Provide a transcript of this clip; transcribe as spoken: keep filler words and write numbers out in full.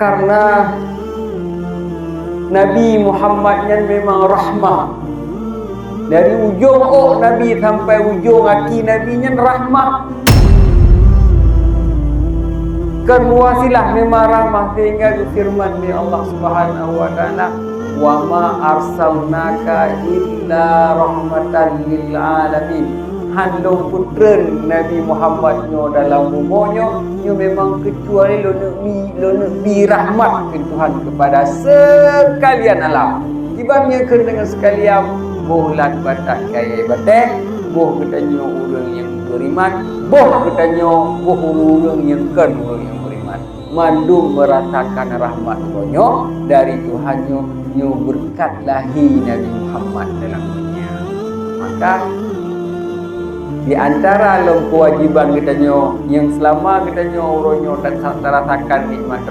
Karena Nabi Muhammad nyan memang rahmah. Dari ujong ôk Nabi sampai ujong aki Nabi nyan rahmah. Kon wasilah, memang rahmah, sehingga geufirman lé Allah Subhanahu wa Taala, "Wa ma arsalnaka illa rahmatan lil alamin." Han lôn peutreun Nabi Muhammad nyoe dalam bumoe nyoe, nyoe memang keucuali lôn neuk mi-, lôn neuk bi rahmat keu Tuhan kepada sekalian alam. Kiban nyang kheun deungon sekalian, boh lat bataih kayée batée, boh geutanyoe ureuëng nyang beriman, boh geutanyoe boh ureuëng nyang kon ureuëng nyang beriman. Mandum merasakan rahmat Allah nyoe dari Tuhan nyoe, nyoe beureukat lahé Nabi Muhammad dalam dunia. Maka, di antara lom keuwajiban geutanyoe nyang seulama geutanyoe uroe nyoe ta-, tarasakan nikmat